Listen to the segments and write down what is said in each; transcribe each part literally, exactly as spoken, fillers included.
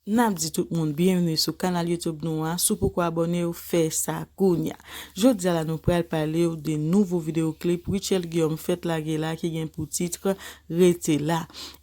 N ap di tout moun byenvni sou kanal YouTube nou an. Si w poko abòne, w fè sa kounya. Jodi a la, nou pral pale w de nouvo videyo klip Rutshelle Guillaume fèk lage la ki gen pou tit Rete La.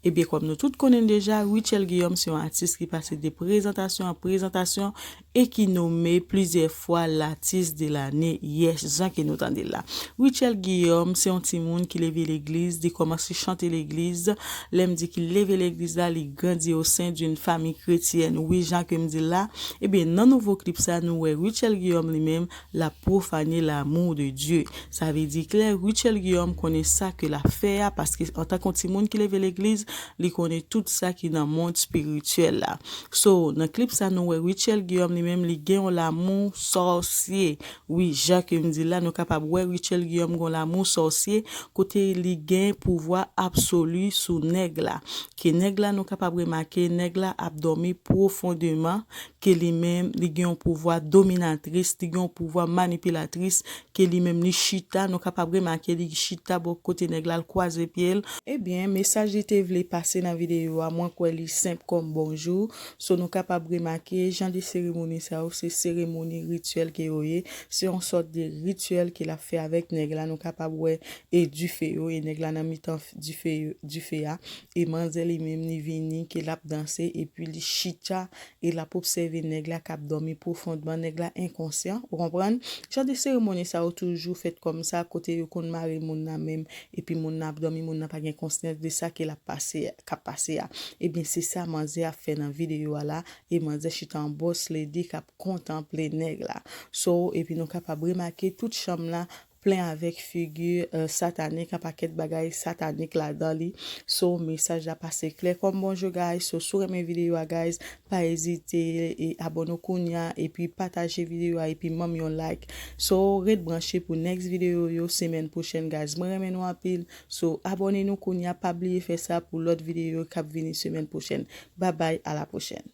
Ebyen, kòm nou tout konnen deja, Rutshelle Guillaume se yon atis ki pase de prezantasyon an prezantasyon e ki nome plizyè fwa latis de lane. Yes, jan ke nou tande l la. Rutshelle Guillaume se yon timoun ki leve legliz, li kòmanse chante legliz. Lè m di ki leve legliz la, li grandi au sein d'une famille chrétienne. Wi, jan ke m di l la. Ebyen, nan nouvo klip sa, nou wè Rutshelle Guillaume li menm, l ap profane l'amour de Dieu. Sa vle di klè, Rutshelle Guillaume konnen sa ke l ap fè a, paske antanke yon timoun ki leve legliz, li konnen tout sa ki nan mond espirityèl la. So, nan klip sa, nou wè Rutshelle Guillaume li menm, li gen yon lanmou sòsye. Wi, jan ke m di la, nou kapab wè Rutshelle Guillaume gen yon lanmou sòsye, kote li gen pouvwa absoli sou nèg la. Ke nèg la, nou kapab remake, nèg la ap dòmi pwofondèman, ke li menm, li gen yon pouvwa dominatris, li gen yon pouvwa manipilatris, ke li menm, li chita, nou kapab remake, li chita bò kote nèg la, l kwaze pye l. Ebyen, mesaj li te vle pase nan videyo a, mwen kwè li senp kòm bonjou. So, nou kapab remake, jan de seremoni sa yo, se seremoni rityèl ke yo ye. Se yon sòt de rityèl ke l ap fè avèk nèg la. Nou kapab wè e dife yo, e nèg la nan mitan f-, dife yo, dife a. E manzè li menm, li vini, ke l ap danse, epi li chita, e l ap obsève nèg la k ap dòmi pwofondman. Nèg la enkonsyan, ou konprann? Jan de seremoni sa yo toujou fèt kòm sa, kote yo konn mare moun nan menm, epi moun nan ap dòmi, moun nan pa gen konsyans de sa ke l ap pase, k ap pase a. Ebyen, se sa manzè ap fè nan videyo a la, e manzè chita an boss lady k ap kontanple nèg la. So, epi nou kapab remake tout chanm la plen avèk figi, euh, satanik, an pakèt bagay satanik ladan li. So, mesaj la pase klè kòm bonjou, guys. So, si w renmen videyo a, guys, pa ezite e abòne w kounya, epi pataje videyo a, epi ban m yon like. So, ret branche pou next videyo yo semèn pwochèn, guys. Mwen renmen nou anpil. So, abòne nou kounya, pa bliye fè sa pou lòt videyo k ap vini semèn pwochèn. Bye bye, a la pwochèn.